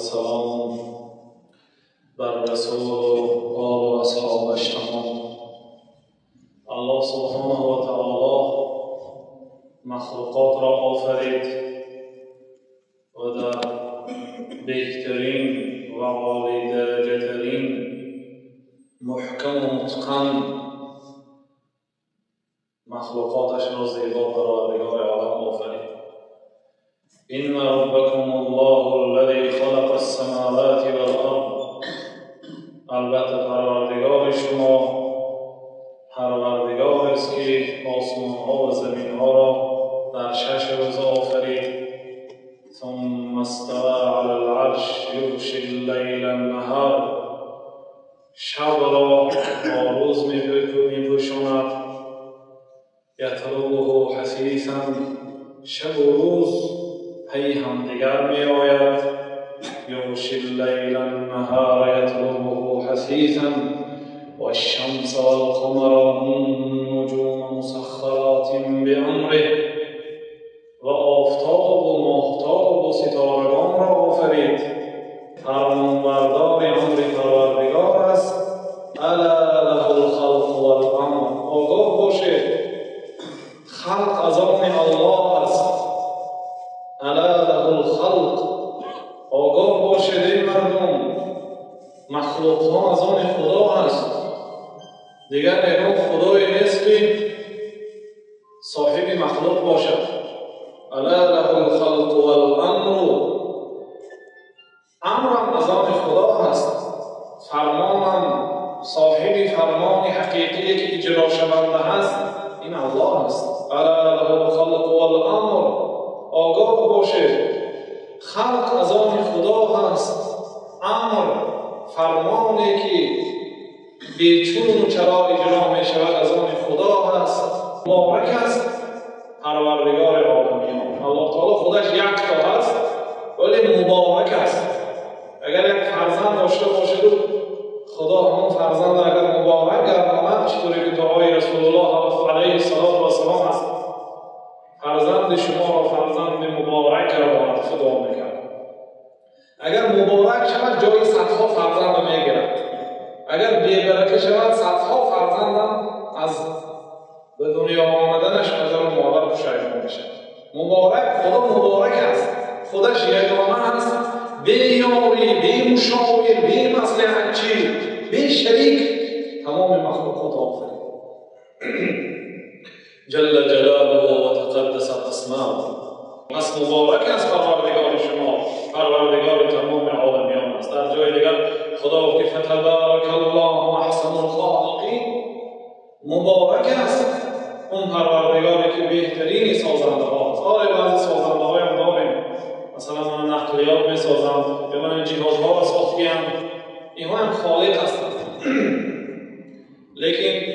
والسلام بر رسول و آل و اصحابش تمام. الله سبحانه و تعالی مخلوقات را آفرید و در بهترین و عالی درجه ترین محکم و متقن مخلوقاتش را زیبا پروردگار عالم آفرید. إن ربكم الله الذي خلق السماوات والأرض. البته پروردگار شما پروردگار است که آسمان‌ها و زمین‌ها را در 6 روز آفرید. ثم استوى على العرش یغشی اللیل النهار. شب را با روز می‌پوشاند. یطلبه حثیثا. شب و روز پی همدیگر می آید. یغشی اللیل النهار یطلبه حثیثا والشمس والقمر والنجوم مسخرات بأمره. و آفتاب و ماهتاب و ستارگان را آفرید. فرمانبردار امر پروردگار است. الا له الخلق والامر. آگاه باشید خلق از آن الله است. الا له الخلق. آگاه باشید ای مردم، مخلوق ها از آن خدا است. دیگر یگان خدایی نیست که صاحب مخلوق باشد. الا له الخلق والامر. امرم از آن خدا است. فرمانم صاحب فرمان حقیقی که اجرا شونده است این الله است. الا له الخلق والامر. آگاه باشید خلق از آن خدا هست. امر فرمانی که بیچون و چرا اجرا می شود از آن خدا هست. مبارک است پروردگار عالمیان. الله تعالی خودش یک تا هست ولی مبارک است. اگر یک فرزند داشته باشد خدا همون فرزند اگر مبارک گرداند، چطوری که دعای رسول الله علیه الصلاة و السلام است، فرزند شما را فرزند مبارک گرداند، خدا میکرد. اگر مبارک شود جای صدها فرزند میگیرد. اگر بی‌برکه شود صدها فرزندم از به دنیا آمدنش پدر و مادر پشیمان میشد. مبارک، خدا مبارک است، خودش یگانه است، بی یاری، بی مشاور، بی مصلحتچی، بی شریک تمام مخلوقات آفرید. جل جلاله و تقدست اسماؤه. پس مبارک است پروردگار شما، پروردگار تمام عالمیان است. در جای دیگر خدا گفت که فتبارک الله احسن الخالقین. مبارک است اون پروردگاری که بهترین سازنده ها است. آره بعضی سازنده های هم داریم، مثلا من نقلیات می سازم یا من جهازها را ساختیم، اینها هم خالق هستند. لیکن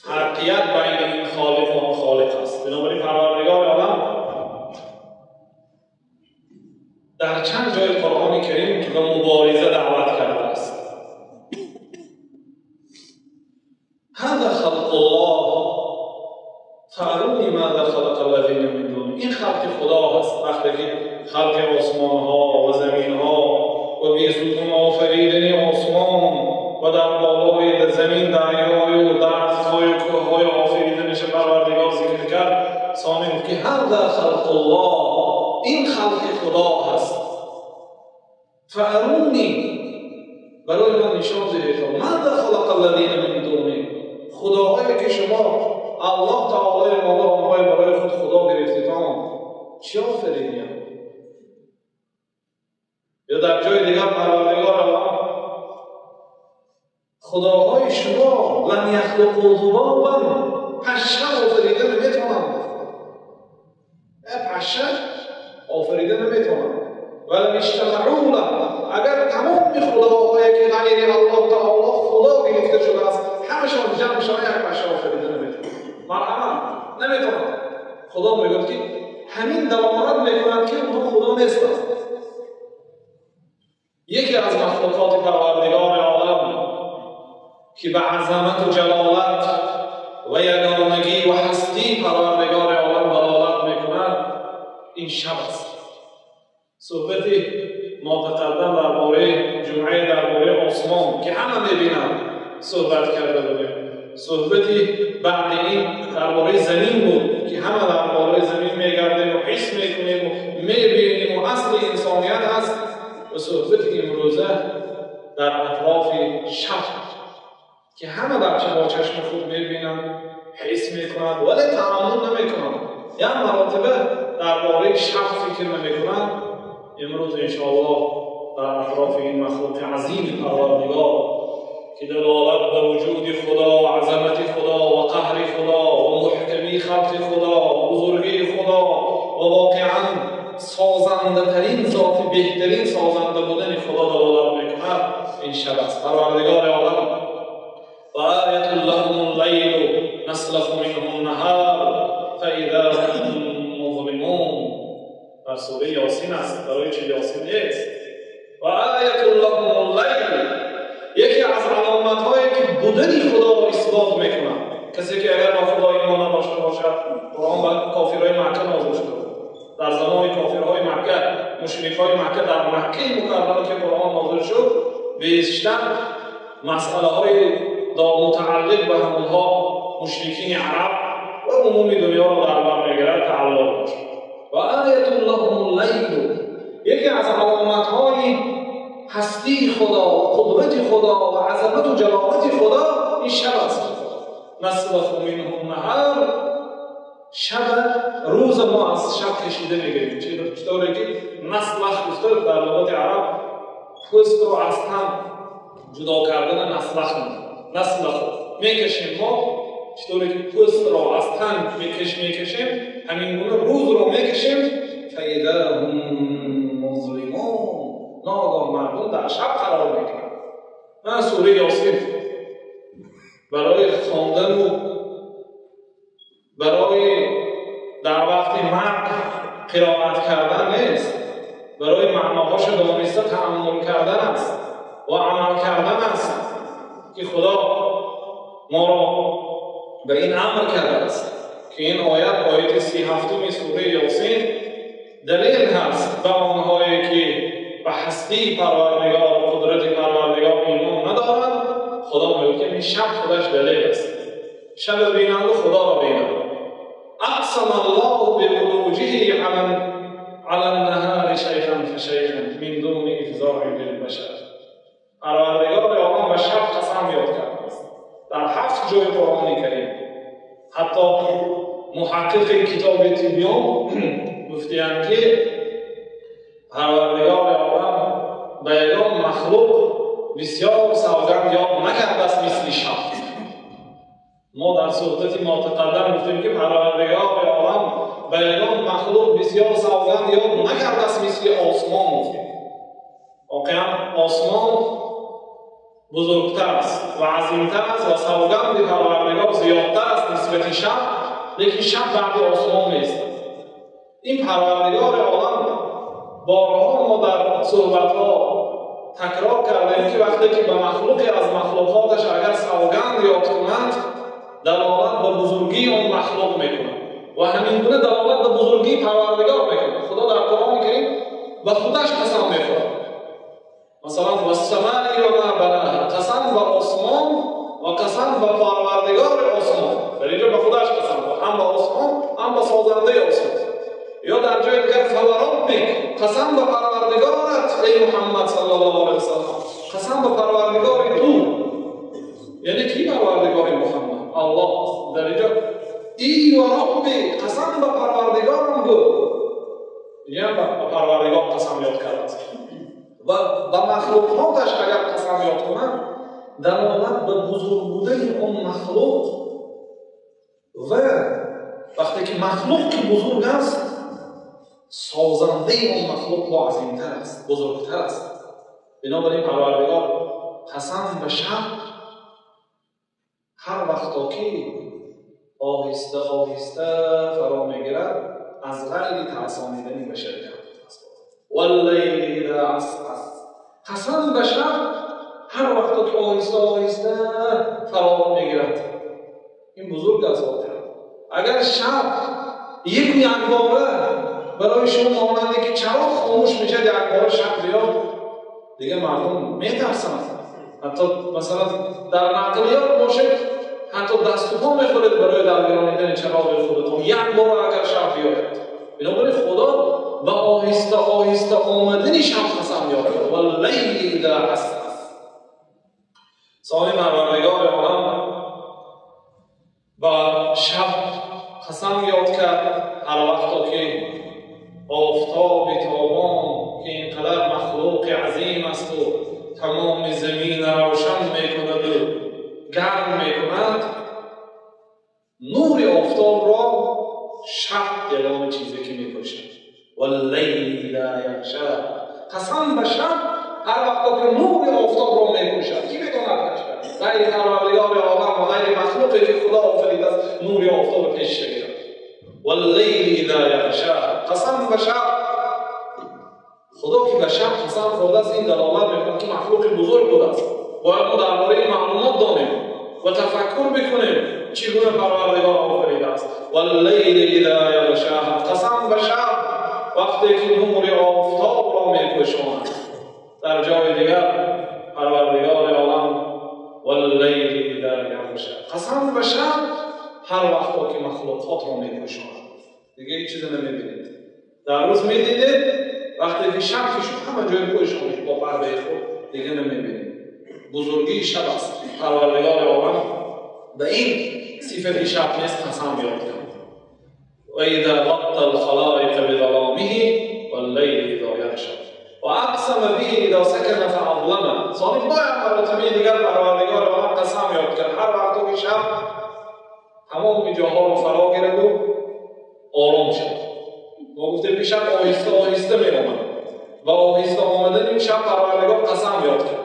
فرقیت بین این خالق و آن خالق است. بنابراین پروردگار عالم در چند جای قرآن کریم به مبارزه دعوت کرده است. هذا خلق الله فارونی ماذا خلق الذین من دونه. این خلق خدا هست. وقتی که خلق آسمان ها و زمین ها و بیستون آفریدن آسمان و در بالای زمین دریای و درخت‌های و کوه‌های آفریدنش پروردگار ذکر کرد، ثانی گفت که هذا خلق الله، این خلق خدا هست. فارونی، برای من نشان دهید ماذا خلق الذین من دونه. خداهایی که شما الله تعالی مالا آنهای برای خود خدا گرفتید چی آفریدیم؟ یا در جای دیگر پروردگار عالم خداهای شما لن یخلقوا ذبابا، پشه آفریده نمیتونند. پشه آفریده نمیتونند. ولم اجتمعوا له. اگر تمام خداهایی که غیر الله تعالی خدا گرفته شده است همشان جمع شوند یک پشه آفریده نمیتونند. مرحبا نمیتونند. خدا میگوید که همین دلالت میکند که اونها خدا نیستند. یکی از مخلوقات پروردگار عالم که به عظمت و جلالت و یگانگی و هستی پروردگار عالم دلالت میکند این شب است. صحبت мутақаддим дар бораи ҷумъа, дар бораи осмон ки ҳама мебинанд суҳбат карда будем. Суҳбати баъди ин дар бораи замин буд ки ҳама дар бораи замин мегардем ва ҳис мекунем ва мебинем ва асли инсоният аст. Ва суҳбати имрӯза дар атрофи шаб ки ҳама дар бо чашми худ мебинанд, ҳис мекунанд, вале таъаммул намекунанд. Як маротиба дар бораи шаб фикр намекунанд. Имрӯз иншоаллоҳ дар атрофи ин махлуқи азими Парвардигор ки далолат ба вуҷуди Худо, азамати Худо ва қаҳри Худо ва муҳкамии халқи Худо, бузургии Худо ва воқеан созандатарин зоти, беҳтарин созанда будани Худо далолат мекунад, ин шаб аст. Парвардигори олам ва оятун лаҳумул лайлу наслаху минҳун наҳар фаиза ҳум музлимун. Дар сураи Ёсин аст. Барои чи Ёсин нест? Ва оятун лаҳумул лайл, яке аз аломатҳое ки будани Худоро исбот мекунад. Касе ки агар ба Худо имон надошта бошад, Қуръон ба кофирҳои Макка нозил шуда. Дар замони кофирҳои Макка, мушрикҳои Макка, дар Маккаи мукаррама ки Қуръон нозил шуд, бештар масъалаҳои мутааллиқ ба ҳамонҳо мушрикини араб ва умуми дунёро дар бар мегирад, тааллуқ дошт. Ва оятун лаҳумул лайл, яке аз аломатҳои ҳастии Худо ва қудрати Худо ва азамату ҷалолати Худо ин шаб аст. наслаху минҳу наҳар, шаб рӯз мо аз шаб кашида мегирем. Читоре ки наслах гуфта дар луғати араб пӯстро аз тан ҷудо кардана наслах наслах мекашем мо, читоре ки пӯстро аз тан мекашем, ҳамин гуна рӯзро мекашем. фаиза ҳум музлимун, ногоҳ мардум дар шаб қарор мегиранд. Ман сураи Ёсин барои хондану барои дар вақти марг қироат кардан нест, барои маъноҳошо дониста таъаммул кардан аст ва амал кардан аст ки Худо моро ба ин амр кардааст ки ин оят, ояти 37 сураи Ёсин, далел ҳаст ба онҳое ки ба ҳастии Парвардигор ва қудрати Парвардигор имон надоранд. Худо мегӯяд ки ин шаб худаш далел аст. Шаб бинанд ва Худоро бинанд. ақсама Аллоҳу бихуруҷиҳи ала наҳари шайъан фашайъан мин дуни ифзои лилбашар. Парвардигори олам ба шаб қасам ёд кардааст дар 7 ҷои Қуръони Карим. Ҳатто муҳаққиқи китоби Тибён гуфтиянд ки Парвардигори олам ба ягон махлуқ бисёр савганд ёд накардааст мисли шаб. Мо дар суҳбати мутақаддам гуфтем ки Парвардигори олам ба ягон махлуқ бисёр савганд ёд накардааст мисли осмон гуфтем. Воқеан осмон бузургтар аст ва азимтар аст ва савганди Парвардигор зиёдтар аст нисбати шаб, лекин шаб баъди осмон меистад. Ин Парвардигори олам борҳо мо дар суҳбатҳо такрор кардем ки вақте ки ба махлуқе аз махлуқоташ агар савганд ёд кунад, далолат ба бузургии он махлуқ мекунад ва ҳамин гуна далолат ба бузургии Парвардигор мекунад. Худо дар Қуръони Карим ба худаш қасам мехӯрад. Масалан, вассамаи ва ма банаҳа, қасам ба осмон ва қасам ба Парвардигори осмон. Дар инҷо ба худаш қасам хӯрд, ҳам ба осмон, ҳам ба созандаи осмон. Ё дар ҷои дигар фавароббик, қасам ба Парвардигорат, эй Муҳаммад саллаллоҳу алайҳи васаллам, қасам ба Парвардигори ту. Яъне ки Парвардигори Муҳаммад? Аллоҳ аст. Дар инҷо эй ва робби, қасам ба Парвардигорам гӯ. Яъне ба Парвардигор қасам ёд кардааст. Ва ба махлуқоташ агар қасам ёд кунад, далолат ба бузург будани он махлуқ ва вақте ки махлуқ ки бузург аст, созандаи он махлуқ бо азимтар аст, бузургтар аст. Бинобар ин Парвардигор қасам ба шаб ҳар вақто ки оҳиста оҳиста фаро мегирад, аз ғайри тарсонидани башарият. валлайли иза асас, қасам ба шаб ҳар вақто ки оҳиста оҳиста фаро мегирад. Ин бузург аст воқеан. Агар шаб яку якбора барои шумо монанде ки чароғ хомӯш мешавад, якбора шаб биёд, дигар мардум метарсанд. Ҳатто масалан дар нақлиёт бошед, ҳатто дасту по мехӯред барои даргиронидани чароғи худатон, як бора агар шаб биёяд. Бинобар ин Худо ба оҳиста оҳиста омадани шаб қасам ёд кард. Валлайли иза асас. Сони Парвардигори олам ба шаб қасам ёд кард ҳар вақто ки офтоби тобон, ки инқадар махлуқи азим аст ва тамоми заминро равшан мекунад ва гарм мекунад, нури офтобро шаб ягона чизе ки мепӯшад. Валлайли иза яғша. Қасам ба шаб ҳар вақто ки нури офтобро мепӯшад. Ки медонад ғайри Парвардигори олам ва ғайри махлуқе ки Худо офаридааст нури офтобро пеш гирад. Валлайли иза яғша. Қасам ба шаб. Худо ки ба шаб қасам хӯрдааст, ин далолат мекунад ки махлуқи бузург будааст. Бояд мо дар бораи маълумот донем ва тафаккур бикунем чӣ гуна Парвардигор офаридааст. Валлайли иза яғша. Қасам ба шаб вақте ки нури офтобро мепӯшонад. Дар ҷои дигар Парвардигори олам валлайли иза яғша. Қасам ба шаб ҳар вақто ки махлуқотро мепӯшонад. Дигар ҳеҷ чизе намебинед. Дар рӯз медидед, вақте ки шаб ки шуд ҳама ҷой пӯшонид бо пардаи худ, дигар намебинед. Бузургии шаб аст. Парвардигори олам ба ин сифати шаб низ қасам ёд кард. Ва иза ғатта алхалоиқа бизаломиҳи валлайли иза яғша. Ва ақсама биҳи иза сакана фаазлама. Сони бояд маротибаи дигар Парвардигори олам қасам ёд кард. Ҳар вақто ки шаб тамоми ҷоҳоро фаро гирад ва ором шавад. Мо гуфтем ки шаб оҳиста оҳиста меомад ва оҳиста омадани шаб Парвардигор қасам ёд кард.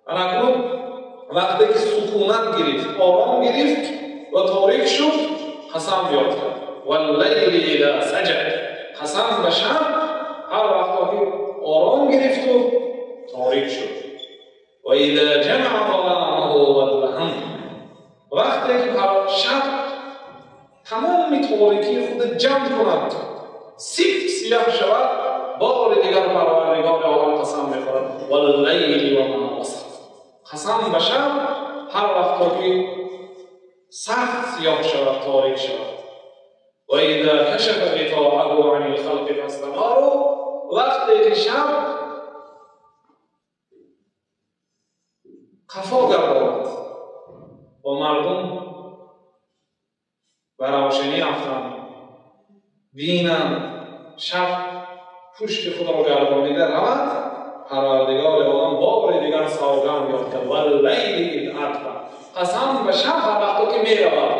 Акнун вақте ки сукунат гирифт, ором гирифт ва торик шуд, қасам ёд кард. Валлайли иза саҷа. Қасам ба шаб ҳар вақто ки ором гирифт ва торик шуд. Ва иза ҷамаа заламаҳу вадлаҳам. Вақте ки шаб тамоми торикии худ ҷамъ кунад, сиф сиёҳ шавад, бори дигар Парвардигори олам қасам мехӯрад. Валлайли ва ма васақ. Қасам ба шаб ҳар вақто ки сахт сиёҳ шавад, торик шавад. Ва иза кашафа ғитоаҳу ани лхалқи фастанору. Вақте ки шаб қафо гардонад ва мардум ба равшанӣ афтанд, бинанд шаб пушти худро гардонида равад, Парвардигори олам бори дигар савганд ёд кард. Валлайли из адбар. Қасам ба шаб ҳар вақто ки меравад.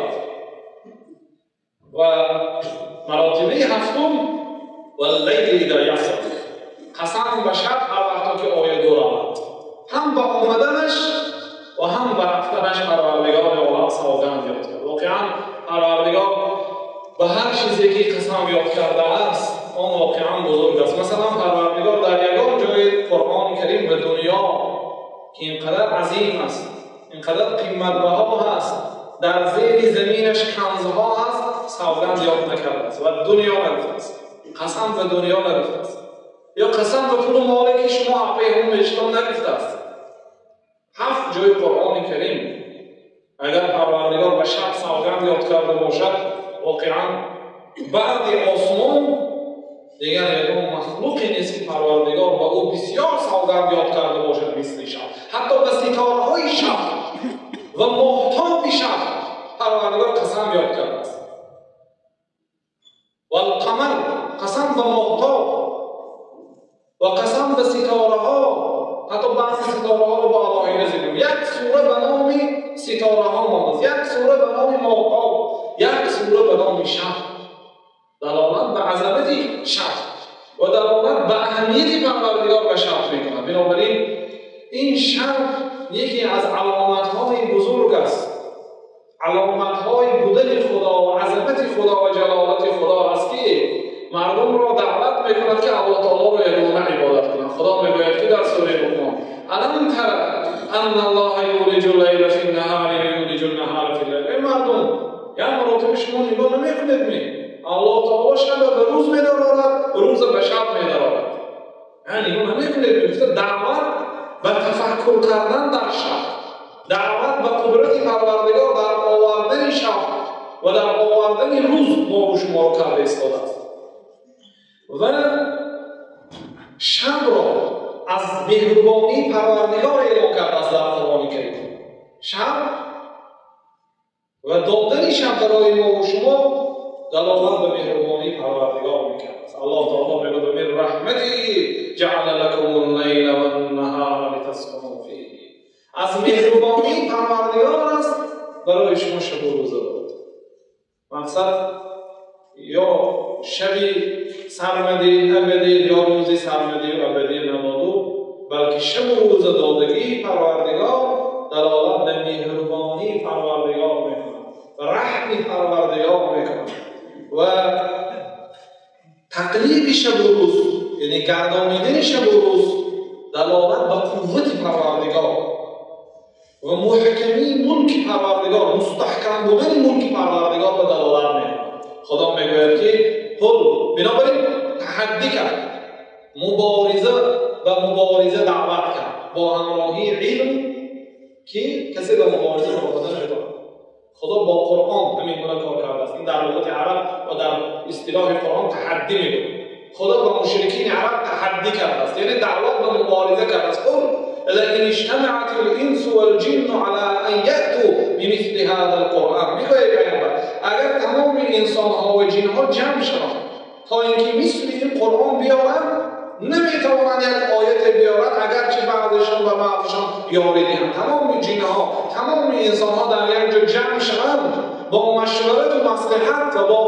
Ва маротибаи ҳафтум валлайли иза яср. Қасам ба шаб ҳар вақто ки ояду равад. Ҳам ба омаданаш ва ҳам ба рафтанаш Парвардигори олам савганд ёд кард. Воқеан Парвардигор ба ҳар чизе ки қасам ёд кардааст, он воқеан бузург аст. Масалан Парвардигор дар ягон ҷои Қуръони Карим ба дунё ки инқадар азим аст, инқадар қиматбаҳо ҳаст, дар зери заминаш канзҳо ҳаст, савганд ёд накардааст ва дунё нагуфтааст. Қасам ба дунё нагуфтааст. Ё қасам ба пулу моле ки шумо ҳаққи мештон нагуфтааст. Ҳафт ҷои Қуръони Карим агар Парвардигор ба шаб савганд ёд карда бошад, воқеан баъди осмон дигар ягон махлуқе нест ки Парвардигор ба ӯ бисёр савганд ёд карда бошад мисли шаб. Ҳатто ба ситораҳои шаб ва моҳтоби шаб Парвардигор қасам ёд кардааст. Валқамар, қасам ба моҳтоб ва қасам ба ситораҳо. Ҳатто баъзе ситораҳоро бо алоҳида зикр. Як сура ба номи ситораҳо мондааст, як сура ба номи моҳтоб, як сура ба номи шаб. Далолат ба азамати шаб ва далолат ба аҳамияти Парвардигор ба шаб мекунад. Бинобар ин ин шаб яке аз аломатҳои бузург аст, аломатҳои будани Худо ва азамати Худо ва ҷалолати Худо аст ки мардумро даъват мекунад ки Аллоҳ таолоро ягона ибодат кунанд. Худо мегӯяд ки дар сураи Луқмон: алам тара анна Аллоҳа юлиҷу лайла фи ннаҳари ва юлиҷу ннаҳара фи ллайл. Эй мардум, як маротиба шумо нигоҳ намекунед ми Аллоҳ таоло шаб ба рӯз медарорад, рӯз ба шаб медарорад. Яъне инро намекунед, гуфта даъват ба тафаккур кардан дар шаб, даъват ба қудрати Парвардигор дар овардани шаб ва дар овардани рӯз мо ва шуморо карда истодааст. Ва шабро аз меҳрубонии Парвардигор эълон кардааст дар Қуръони Карим. Шаб ва додани шаб барои мо ва шумо далолат ба меҳрубонии Парвардигор мекард. Аллоҳ таоло мегӯяд: "Мин раҳматиҳи ҷаъала лакумул лайла ван-наҳара литаскунӯ фиҳ". Аз меҳрубонии Парвардигор аст барои шумо шабу рӯз дод. Мақсад ё шаби сармадӣ абадӣ ё рӯзи сармадӣ абадӣ надоду, балки шабу рӯз додагии Парвардигор далолат ба меҳрубонии Парвардигор мекунад, ба раҳми Парвардигор мекунад. Ва тақлиби шабу рӯз, яъне гардонидани шабу рӯз, далолат ба қуввати Парвардигор ва муҳкамии мулки Парвардигор, мустаҳкам будани мулки Парвардигор ба далолат мекунад. Худо мегӯяд ки қул, бинобар ин таҳаддӣ кард, мубориза ба мубориза даъват кард бо ҳамроҳии илм, ки касе ба мубориза баромада наметавонад. Худо бо Қуръон ҳамин гуна кор кардааст. Ин дар луғати араб ва дар истилоҳи Қуръон таҳаддӣ мегӯяд. Худо ба мушрикини араб таҳаддӣ кардааст, яъне даъват ба мубориза кардааст. Қул لئن اجتمعت الانس والجن على ان یأتوا بمثل هذا القرآن. میگوید پیامبر اگر تمام انسانها و جنها جمع شوند تا اینکه مثل این قرآن بیارند، نمیتوانند یک آیت بیارند، اگرچه بعضشان و بعضشان یاری دهند. تمام جنها، تمام انسانها در یک جا جمع شوند با مشورت و مصلحت و با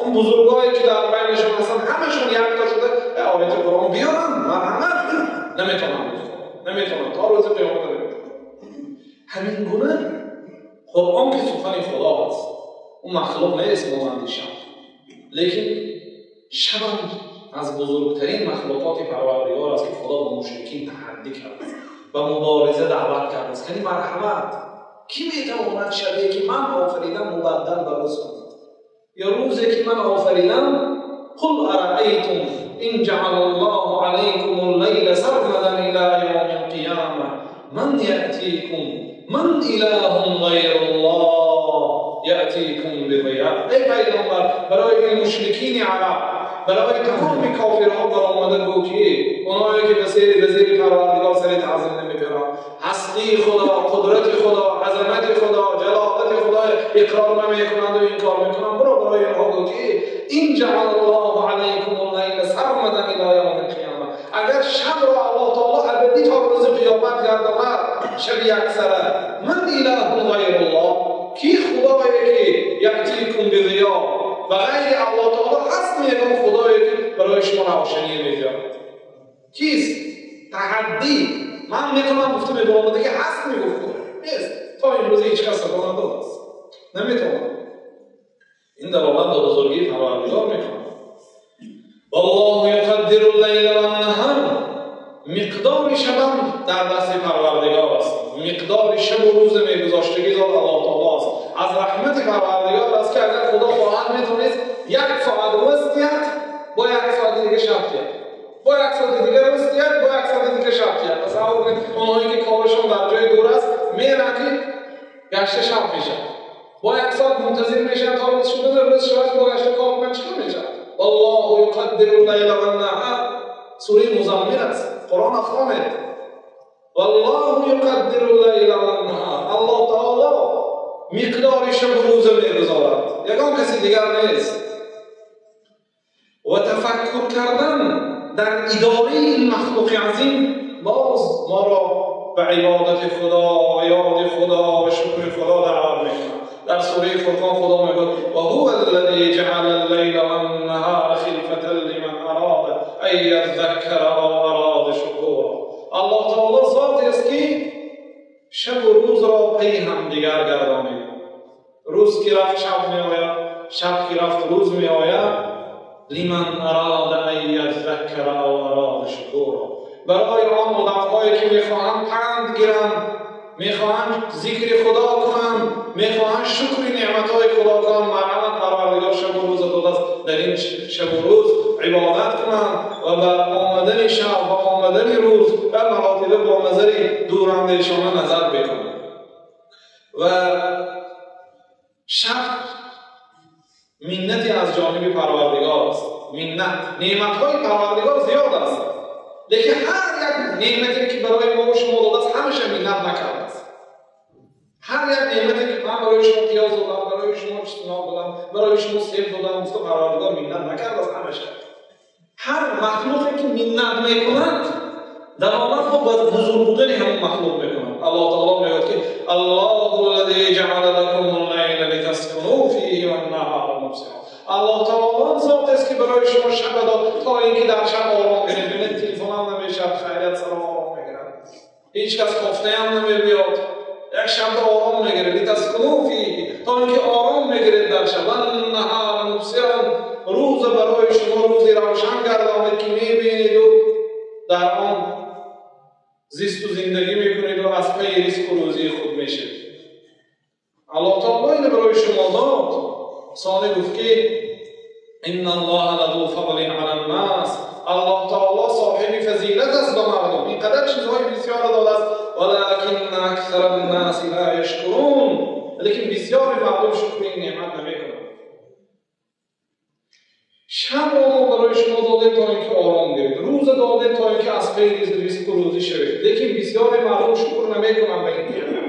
اون بزرگایی که در بینشان هستند، همشون یک تا شده آیت قرآن بیارند، مرحمت نمیتوانند، نمیتونن تا روز قیامت نمیتونن. همین گونه قرآن که سخن خدا است، اون مخلوق نیست مانند شب، لیکن شب از بزرگترین مخلوقات پروردگار است که خدا با مشرکین تحدی کرد و مبارزه دعوت کرده است. یعنی مرحمت، کی میتواند شبی که من آفریدم مبدل به روز کند، یا روزی که من آفریدم؟ قل ارأیتم ان جعل الله علیکم اللیل سرمدا الی یوم القیامه من یأتیکم من اله غیر الله یأتیکم بضیاء. ای پیامبر، برای این مشرکین عرب، برای تمام کافرها برآمده گو که اونایی که به زیر پروردگار سر تعظیم نمیکنند، هستی خدا، قدرت خدا، عظمت خدا، جلالت خدا اقرار نمیکنند و انکار میکنند، برو برای اینها گو که این جعل الله علیکم اللیل سرمدا الی یوم القیامه. اگر شب را الله تعالی ابدی تا روز قیامت گرداند، شب یکسره، من اله غیر الله، کی خدایی که یأتیکم بضیاء، و غیر الله تعالی هست میگم خدایی که برای شما روشنی می‌آورد؟ کیست؟ تحدی. من میتونم گفته میبرم که هست، میگفت نیست. تا امروز هیچ کس صدا نداده است، نمیتونم. این دلالت به بزرگی پروردگار میکنه. والله یقدر اللیل والنهار. مقدار شب در دست پروردگار است. مقدار شب و روز میگذاشتگی ذات الله تعالی است. از رحمت پروردگار است که اگر خدا خواهد میتونست یک ساعت روز دیاد، با یک ساعت دیگه شب دیاد، با یک ساعت دیگه روز دیاد، با یک ساعت دیگه شب دیاد. تصور کنید اونهایی که کارشون در جای دور است میرن که گشت شب میشه، با یک ساعت منتظر میشن تا روز شده، روز شود با گشت کار کنن چطور میشه؟ والله یقدر اللیل والنهار. سوره مزمل است، قرآن خواند. والله یقدر اللیل والنهار. الله تعالی مقدار شب و روز میگذارد، یگان کسی دیگر نیست. و تفکر کردن در اداره این مخلوق عظیم باز ما را به عبادت خدا و یاد خدا و شکر خدا دعوت میکند. در سوره فرقان خدا میگوید و هو الذی جعل اللیل والنهار خلفة لمن اراد ان یذکر او اراد شکورا. الله تعالی ذاتی است که شب و روز را پی هم دیگر گردانید. روز که رفت شب می آید، شب که رفت روز می آید. لمن اراد ان یذکر او اراد شکورا. برای آن آدمهایی که میخواهند پند گیرند، میخواهند ذکر خدا کنند، میخواهند شکر نعمتهای خدا کنند، مرحمت پروردگار Парвардигор шабу рӯз додааст, дар ин шабу рӯз ибодат кунанд ва ба омадани шаб ва омадани рӯз ба маротиба бо назари дурандешона назар бикунанд. Ва шаб миннати аз ҷониби Парвардигор аст. Миннат, неъматҳои Парвардигор зиёд аст, лекин ҳар як неъмате ки барои мо ва шумо додааст, ҳамеша миннат накардааст. Ҳар як неъмате ки ман барои шумо пиёз додам, барои шумо чистунок додам, барои шумо себ додам, гуфта Парвардигор миннат накардааст ҳамеша. Ҳар махлуқе ки миннат мекунад, далолат ба бузург будани ҳамон махлуқ мекунад. Аллоҳ таоло мегӯяд ки Аллоҳу аллазӣ ҷаъала лакумул-лайла литаскунӯ фӣҳи ван-наҳара мубсира. Аллоҳ таоло зот аст ки барои шумо шаб дод то инки дар шаб ором гиред. Бинед, телефон ҳам намешавад, хайрият саро ором мегирад, ҳеҷ кас кофтаам намебиёд, як шаб ором мегиред. Литаскунӯ фӣҳи, то инки ором мегиред дар шаб. Ван-наҳара мубсира, рӯз барои шумо рӯзи равшан гардонид ки мебинед дар он зисту зиндагӣ мекунед ва аз пайи ризқу рӯзии худ мешавед. Аллоҳ таоло инро барои шумо дод. Солеҳ гуфт ки инна Аллоҳа лазу фазлин ала-ннас, Аллоҳ таоло соҳиби фазилат аст ба мардум, ин қадар чизҳои бисёрро додааст. Валакинна аксара-ннаси ла яшкурун, лекин бисёри мардум шукри ин неъмат намекунанд. Шабро мо барои шумо додем то инки ором гиред, рӯза додем то инки аз пайи ризқу рӯзӣ шавед, лекин бисёри мардум шукр намекунанд ба ин неъмат.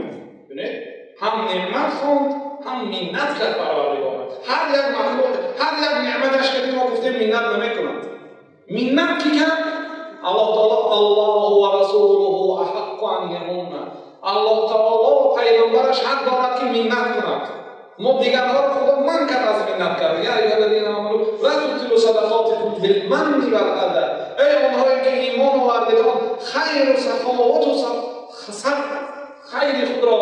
Бинед, ҳам неъмат хонд, ҳам миннат кард Парвардигор. Ҳар як махлуқ, ҳар як неъматаш ки мо гуфтем миннат намекунад. Миннат ки кард? Аллоҳ таоло Аллоҳу ва расулуҳу аҳаққу ан ямунна. Аллоҳ таоло ва пайғамбараш ҳақ дорад ки миннат кунад. Мо дигарҳоро Худо ман кард аз миннат кард. Я айюҳаллазина аману ла тубтилу садақотикум билманни вал-аза. Эй онҳое ки имон овардедон, хайру саховату хайри худро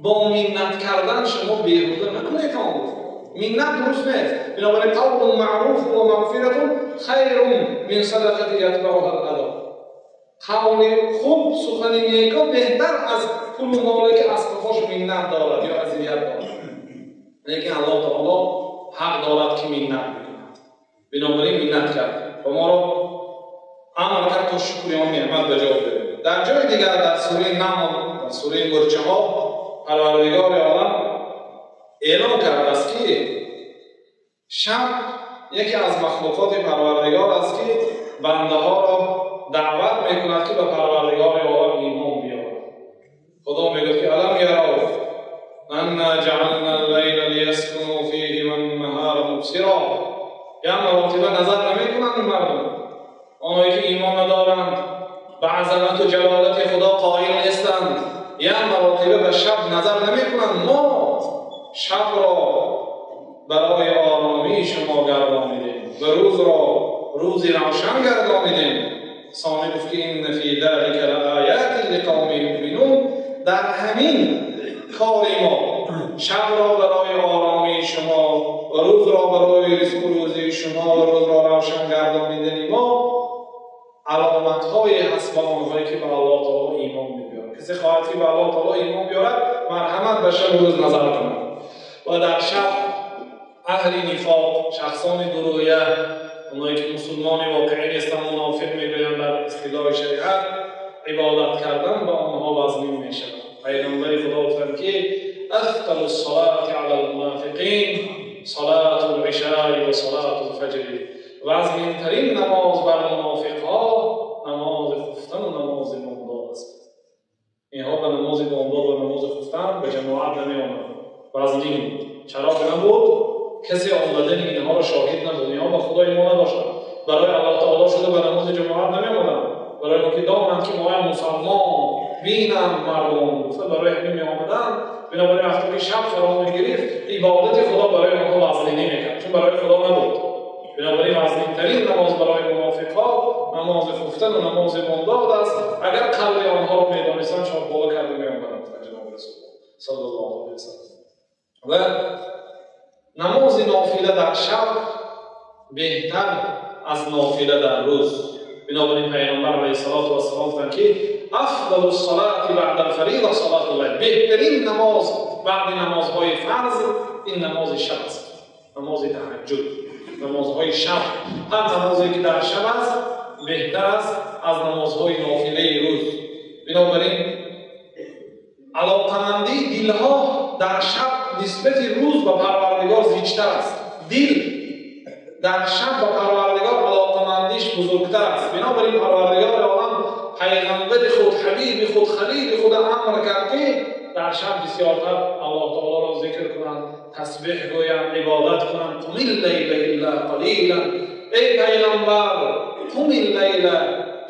бо миннат кардан шумо беҳуда накунед. Миннат дуруст нест. Бинобар ин қавлун маъруф ва мағфиратун хайрун мин садақати ятбауҳа ал-аза. Қавли хуб, сухани неко беҳтар аз пулу моле ки аз қафош миннат дорад ё азият дорад. Лекин Аллоҳ таоло ҳақ дорад ки миннат бикунад. Бинобар ин миннат кард ва моро амр кард то шукри он неъмат ба ҷо биёрем. Дар ҷои дигар, дар сураи Намл, дар сураи Мурчаҳо, Парвардигори олам эълон кардааст ки шаб яке аз махлуқоти Парвардигор аст ки бандаҳоро даъват мекунад ки ба Парвардигори олам имон биёранд. Худо мегӯяд ки алам ярав анна ҷаъална аллайла лияскунӯ фиҳи ваннаҳара мубсира. Як маротиба назар намекунанд мардум, онҳое ки имон надоранд, ба азамату ҷалолати Худо қоил нестанд, як маротиба ба шаб назар намекунанд. Мо шабро барои оромии шумо гардонидем ва рӯзро рӯзи равшан гардонидем. Сони гуфт ки инна фи залика лаоятин лиқавмин юъминун. Дар ҳамин кори мо шабро барои оромии шумо ва рӯзро барои ризқу рӯзии шумо ва рӯзро равшан гардонидани мо аломатҳое ҳаст ба онҳое ки ба Аллоҳ таоло имон мебиёранд. Касе хоҳад ки ба Аллоҳ таоло имон биёрад, марҳамат ба шабу рӯз назар кунад. Ва дар шаб аҳли нифоқ, шахсони дурӯя, онҳое ки мусулмони воқеӣ нестанд, мунофиқ мегӯянд дар истилоҳи шариат, ибодат кардан ба онҳо вазнин мешавад. Пайғамбари Худо гуфтанд ки афқалу ссалати ала лмунофиқин салату лишаи ва салату лфаҷри. Вазнинтарин намоз бар мунофиқҳо намози хуфтан ва намози бомдод аст. Инҳо ба намози бомдод ва намози хуфтан ба ҷамоат намеомаданд. Вазнин буд. Чароғ набуд, касе омадани инҳоро шоҳид набуд. Инҳо ба Худо имон надоштанд. Барои Аллоҳ таоло шуда ба намози ҷамоат намеомаданд. Барои он ки донанд ки моям мусалмон бинанд мардум, гуфта барои ҳамин меомаданд. Бинобар ин вақте ки шаб фаро мегирифт, ибодати Худо барои онҳо вазнинӣ мекард, чун барои Худо набуд. Бинобар ин вазнинтарин намоз барои мунофиқҳо намози хуфтан ва намози бомдод аст. Агар қалби онҳоро медонистанд, шояд боло карда меомаданд ҷаноби Расулуллоҳ саллаллоҳу алайҳи васаллам. Ва намози нофила дар шаб беҳтар аз нофила дар рӯз. Бинобар ин Пайғамбар алайҳиссалоту вассалом гуфтанд ки афдалу ссалати баъда алфариза салату лайл. Беҳтарин намоз баъди намозҳои фарз ин намози шаб аст. Намози таҳаҷҷуд, намозҳои шаб. Ҳар намозе ки дар шаб аст беҳтар аст аз намозҳои нофилаи рӯз. Бинобар ин алоқамандии дилҳо дар шаб нисбати рӯз ба Парвардигор зичтар аст. Дил дар шаб ба Парвардигор алоқамандиш бузургтар аст. Бинобар ин Парвардигори олам пайғамбари худ, ҳабиби худ, халили худ амр кард, ки дар шаб бисёртар Аллоҳ таолоро зикр кунанд, тасбеҳ гӯянд, ибодат кунанд. قم الليل إلا قليلا. Эй пайғамбар, قم الليل,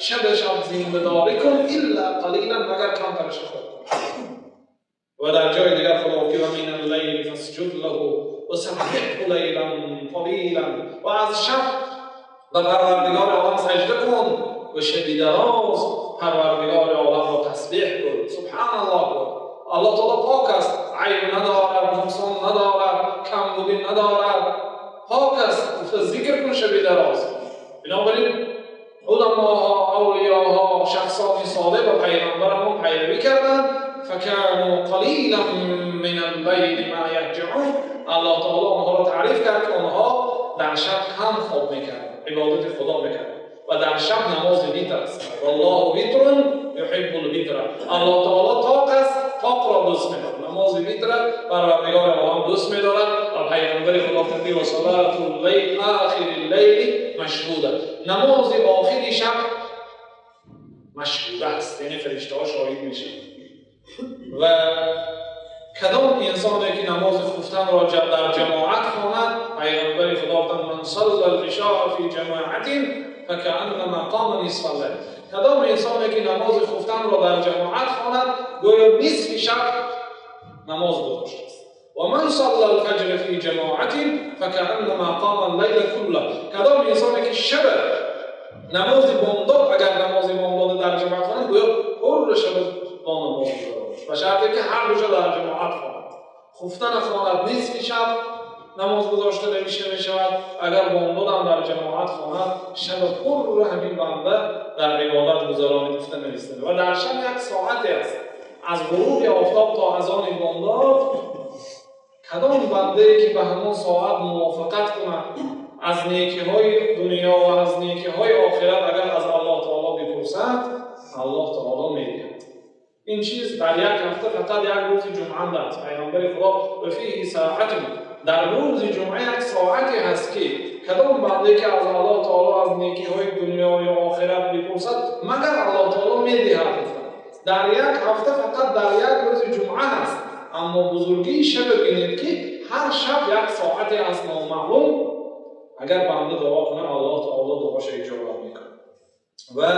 шаб шаб зиндадорӣ кун, إلا قليلا, магар камтараш хоб кун. Ва дар ҷои дигар Худо ки ومن الليل فاسجد له وسبحه ليلا طويلا. Ва аз шаб ба Парвардигори олам саҷда кун ва шаби дароз Парвардигори оламро тасбеҳ кун. Субҳаналлоҳ кун. Аллоҳ таоло пок аст, айб надорад, нуқсон надорад, камбудӣ надорад, пок аст. Гуфта зикр кун шаби дароз. Бинобар ин уламоҳо, авлиёҳо, шахсони солеҳ ба пайғамбарамон пайравӣ карданд. فكانوا قليلا من الليل ما يهجعون. Аллоҳ таоло онҳоро таъриф кард, ки онҳо дар шаб кам хоб мекарданд, ибодати Худо мекарданд ва дар шаб намози витр аст. والله وتر يحب الوتر. Аллоҳ таоло тоқ аст, тоқро дӯст медорад. Намози витра Парвардигори олам дӯст медорад ва пайғамбари Худо фармуд: وصلاة الليل آخر الليل مشهودة. Намози охири шаб машҳуда аст, яъне фариштаҳо шоҳид мешаванд. Ва кадом инсоне ки намози хуфтанро дар ҷамоат хонад, пайғамбари Худо гуфтанд: من صلى العشاء في جماعة فكأنما قام نصف الليل. Кадом инсоне ки намози хуфтанро дар ҷамоат хонад, гӯё нисфи шаб намоз гузоштааст. ومن صلى الفجر في جماعة فكأنما قام الليل كله. Кадом инсоне ки шаб намози бомдод, агар намози бомдод дар ҷамоат хонад, гӯё пурра шаб бо намоз гузаронад. Ба шарте ки ҳар душа дар ҷамоат хонад. Хуфтана хонад, нисфи шаб намоз гузошта навишта мешавад. Агар бомдодам дар ҷамоат хонад, шаба пурра ҳамин банда дар ибодат гузаронид гуфта нависта. Ва дар шаб як соате аст аз ғуруби офтоб то азони бомдод. Кадом бандае ки ба ҳамон соат мувофиқат кунад, аз некиҳои дунё ва аз некиҳои охират агар аз Аллоҳ таоло бипурсад, Аллоҳ таоло медиҳад. Ин чиз дар як ҳафта фақат як рӯзи ҷумъа аст. Пайғамбари Худо: وفيه ساعة. Дар рӯзи ҷумъа як соате ҳаст, ки кадом бандае ки аз Аллоҳ таоло аз некиҳои дунё ё охират бипурсад, магар Аллоҳ таоло медиҳад. Дар як ҳафта фақат дар як рӯзи ҷумъа ҳаст. Аммо бузургии шаб бинед, ки ҳар шаб як соате аст номаълум. Агар банда дуо кунад, Аллоҳ таоло дуоша иҷобат мекунад. Ва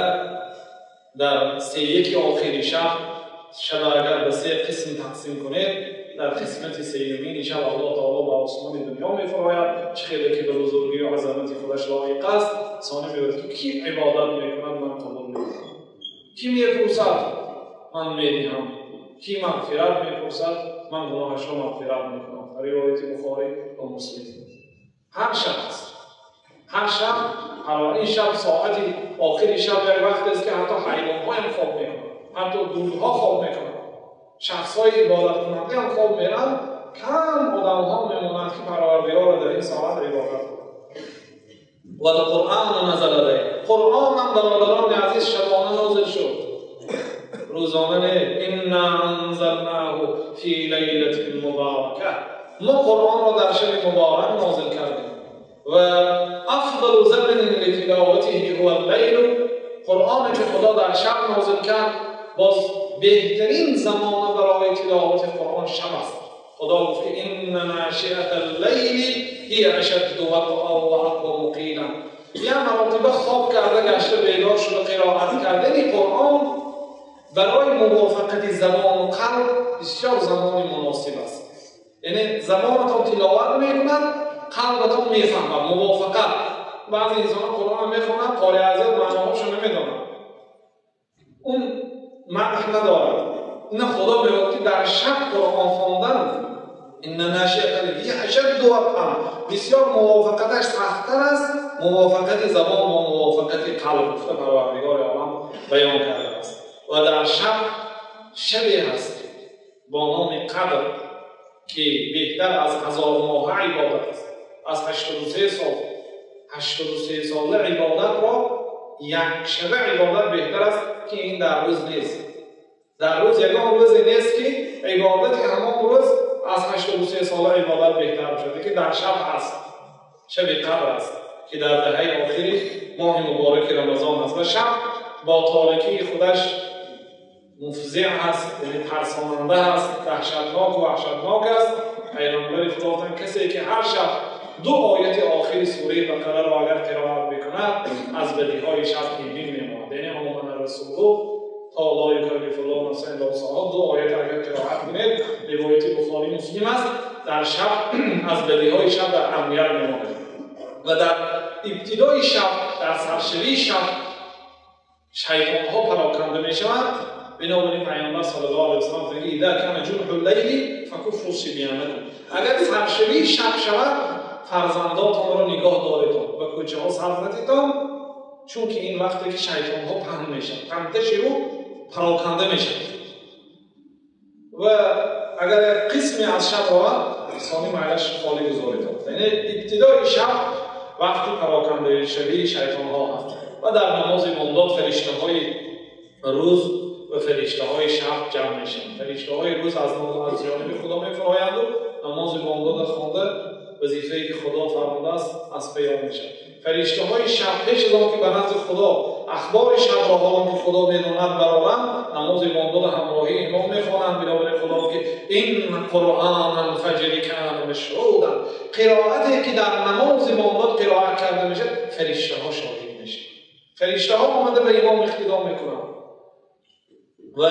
дар сеяки охири шаб, шаб агар ба се қисм тақсим кунед, дар қисмати сеюмини шаб Аллоҳ таоло ба осмони дунё мефарояд, чӣ хеле ки ба бузургию азамати худаш лоиқ аст. Сони мегӯяд, ки кӣ ибодат мекунад, ман қабул мекунам, кӣ мепурсад, ман медиҳам, кӣ мағфират мепурсад, ман гуноҳашро мағфират мекунам. Ривояти Бухорӣ ва Муслим. Ҳар шаб аст, ҳар шаб. Ин шаб, соати охири шаб, як вақт аст, ки ҳатто ҳайвонҳоям хоб мекунанд, ҳатто гургҳо хоб мекунанд, шахсҳои ибодаткунанда ҳам хоб меранд. Кам одамҳо мемонанд, ки Парвардигорро дар ин соат ибодат кунанд. والقرآن نزل ليلا. Қуръонам, бародарони азиз, шабона нозил шуд, рӯзона не. إنا أنزلناه في ليلة مباركة. Мо Қуръонро дар шаби муборак нозил кардем. Ва أفضل زمن لتلاوته هو الليل. Қуръоне ки Худо дар шаб нозил кард, боз беҳтарин замона барои тиловати Қуръон шаб аст. Худо гуфт ки إن ناشئة الليل هي أشد وطئا وأقوم قيلا. Як маротиба хоб карда гашта бедор шуда қироат кардани Қуръон барои мувофиқати забону қалб бисёр замони муносиб аст. Яъне забонатон тиловат мекунад, қалбатон мефаҳмад, мувофиқат. Баъзе инсонҳо Қуръонро мехонанд, қори азиз маъноҳошо намедонанд, он мадҳ надорад. Ина Худо мегӯяд, ки дар шаб Қуръон хондан إن ناشئة أشد وطئا, бисёр мувофиқаташ сахттар аст, мувофиқати забон бо мувофиқати қалб гуфта Парвардигори олам баён кардааст. Ва дар шаб шабе ҳаст бо номи Қадр, ки беҳтар аз 1000 моҳа ибодат аст. Аз 83 сол 83 сола ибодатро як шаба ибодат беҳтар аст, ки ин дар рӯз нест. Дар рӯз ягон рӯзе нест, ки ибодати ҳамон рӯз аз 83 сола ибодат беҳтар бошад, лекин дар шаб ҳаст, шаби қадр аст, ки дар даҳаи охири моҳи мубораки Рамазон аст ва шаб бо торикии худаш муфзеъ аст, яъне тарсонанда аст, даҳшатнок ва ваҳшатнок аст. Пайғамбари Худо гуфтанд, касе ки ҳар шаб ду ояти охири сураи Бақараро агар қироат мекунад, аз бадиҳои шаб эмин мемонад. Яъне омана расулу то ло юкаллифуллоҳу нафсан илло вусъаҳа, ду оят агар қироат кунед, ривояти Бухорӣ Муслим аст, дар шаб аз бадиҳои шаб дар амният мемонад. Ва дар ибтидои шаб, дар саршавии шаб шайтонҳо пароканда мешаванд. Бинобар ин Пайғамбар саллаллоҳу алайҳи васаллам гуфтанд, ки иза кана ҷунҳул лайли факуффу сибёнакум, агар саршавии шаб шавад, фарзандотонро нигоҳ доретон, ба кӯчаҳо сар натитон, чунки ин вақте ки шайтонҳо паҳн мешаванд, паҳнташиву пароканда мешаванд. Ва агар як қисме аз шаб равад, сони майлаш холӣ гузоритон. Яъне ибтидои шаб вақти парокандашавии шайтонҳо ҳаст. Ва дар намози бомдод фариштаҳои рӯз ва фариштаҳои шаб ҷамъ мешаванд. Фариштаҳои рӯз аз ҷониби Худо мефароянду намози бомдодро хонда, вазифае ки Худо фармудааст, аз паи он мешавад. Фариштаҳои шаб пеш аз он ки ба назди Худо ахбори шабро, ҳоло ки Худо медонад, бароранд, намози бомдодро ҳамроҳии имом мехонанд. Бинобар ин Худо ки ин қуръон алфаҷри кана машҳуда, қироате ки дар намози бомдод қироат карда мешавад, фариштаҳо шоҳид мешаванд. Фариштаҳо омада ба имом иқтидо мекунанд. Ва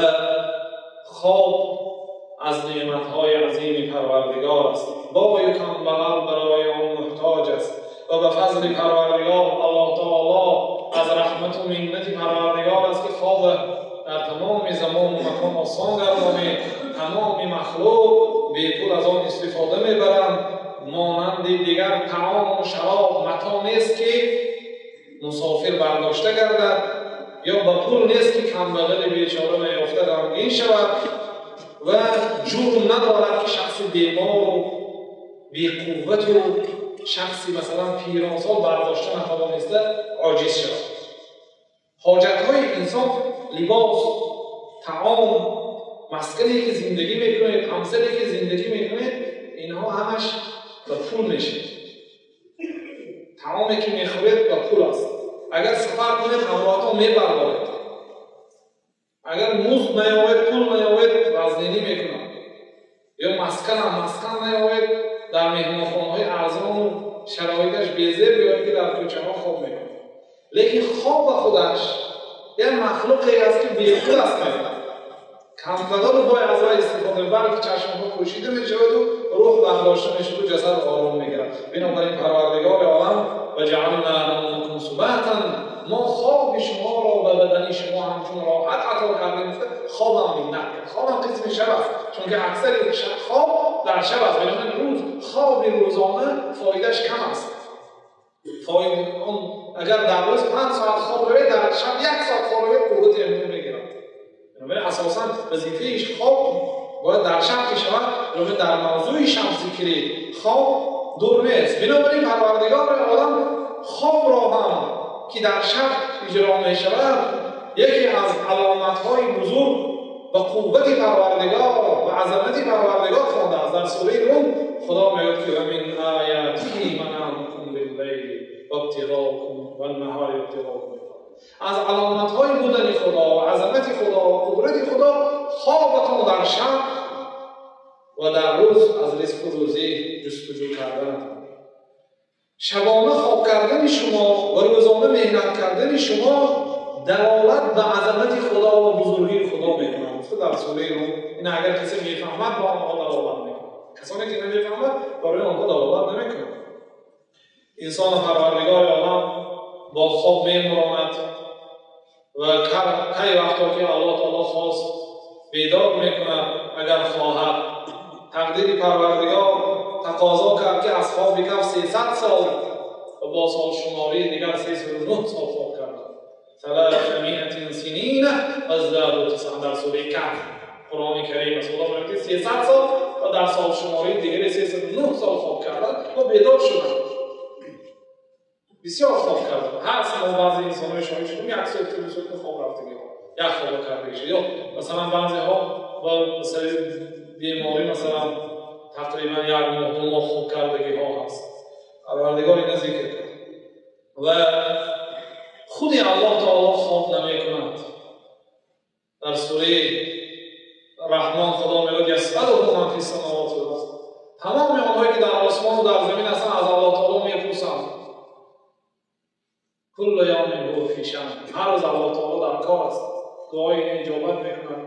хоб аз неъматҳои азими Парвардигор аст. Бою камбағал барои он муҳтоҷ аст ва ба фазли Парвардигор Аллоҳ таоло аз раҳмату миннати Парвардигор аст, ки хоб дар тамоми замону макон осон гардонид. Тамоми махлуқ бепул аз он истифода мебаранд. Монанди дигар таому шароб мато нест, ки мусофир бардошта гардад, ё ба пул нест, ки камбағали бечора наёфта ғамгин шавад, ва ҷурм надорад, ки шахси бемору беқуввату шахси масалан пиронсол бардошта натавониста оҷиз шавад. Ҳоҷатҳои инсон либос, таом, маскане ки зиндагӣ мекунед, ҳамсаре ки зиндагӣ мекунед, инҳо ҳамаш ба пул мешавад. Таоме ки мехӯред ба пул аст. Агар сафар кунед, ҳамроҳатон мебардоред. Агар музд наёвед, пул наёвед, вазнинӣ мекунад. Ё масканам маскан наёвед, дар меҳмонхонаҳои арзону шароиташ безеб, ё ки дар кӯчаҳо хоб мекунад. Лекин хоб ба худаш як махлуқе аст, ки бепул аст. Камбағалу бой аз вай истифода, балки чашмҳо пӯшида мешаваду рӯҳ бардошта мешаваду ҷасад ором мегирад. Бинобар ин Парвардигори олам ва ҷаална навмакум субатан, мо хоби шуморо ба бадани шумо ҳамчун роҳат ато кардем. Хобам миннат кард. Хобам қисми шаб аст, чунки аксари хоб дар шаб аст. Бинобар ин рӯз хоби рӯзона фоидаш кам аст. Агар дар рӯз 5 соат хоб равед, дар шаб 1 соат хоб равед, қуввати иммун мегирад. Бинобар асосан вазифаи хоб бояд дар шаб ки шавад. Бинобар дар мавзӯи шаб зикри хоб дур нест. Бинобар ин Парвардигори олам хобро ҳам ки дар шаб иҷро мешавад, яке аз аломатҳои бузург ба қуввати Парвардигор ва азамати Парвардигор хондааст. Дар сураи Рум Худо мегӯяд, ки ва мин оятиҳи манамукум биллайли вабтиғоукум ваннаҳори ибтиғоукум. Аз аломатҳои будани Худо ва азамати Худо ва қудрати Худо хобатон дар шаб ва дар рӯз аз ризқу рӯзӣ ҷустуҷӯ карданатон. Шабона хоб кардани шумо ва рӯзона меҳнат кардани шумо далолат ба азамати Худо ва бузургии Худо мекунад. Гуфта дар сураи Рум, ин агар касе мефаҳмад, ба онҳо далолат мекунад. Касоне ки намефаҳмад, барои онҳо далолат намекунад. Инсону Парвардигори олам бо хоб мемуронад ва кай вақто ки Аллоҳ таоло хост бедор мекунад, агар хоҳад. Тақдири Парвардигор тақозо кард, ки аз хоби каф 300 сол ва бо солшумории дигар 309 сол хоб кард. 300 синина ваздаду тисъа дар сураи Каҳф Қуръони Карим аст. Худо мегӯяд, ки 300 сол ва дар солшумории дигаре 309 сол хоб карда. ва бедор шудам. Бисёр хоб кардам. Ҳаст мо баъзе инсонҳои шоҳид шудем, як соат, ду соат хоб рафтагиҳо, як хоб кардагиша. Ё масалан баъзеҳо ба сари беморӣ масалан тақрибан як моҳ, ду моҳ хоб кардагиҳо ҳаст. Парвардигор ина зикр кард. Ва худи Аллоҳ таоло хоб намекунад. Дар сураи Раҳмон Худо мегӯяд: ясалуҳу ман фи самавати вал арз. Тамоми онҳое ки дар осмон ва дар замин ҳастанд аз Аллоҳ таоло мепурсанд. Кулlu явмин ҳува фи шаън. Ҳар рӯз Аллоҳ таоло дар кор аст. Дуои ин иҷобат мекунад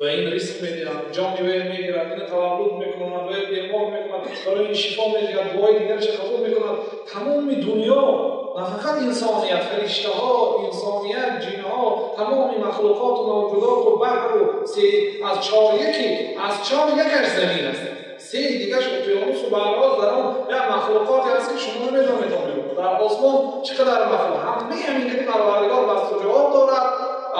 ва ин ризқ медиҳад, ҷони вай мегирад, ина таваллуд мекунад, вай бемор мекунад, барои ин шифо медиҳад, дуои дигараш қабул мекунад. Тамоми дунё, на фақат инсоният, фариштаҳо, инсоният, ҷинҳо, тамоми махлуқот ва мавҷудот ва баҳр ва се аз чор яки, аз чор якаш замин аст. Се дигараш уқёнус ва баҳрҳо, дар он як махлуқоте ҳаст ки шумо намедонед. Дар осмон чӣ қадар махлуқ, ҳамаи ҳамин ки Парвардигор дасту ҷавоб дорад.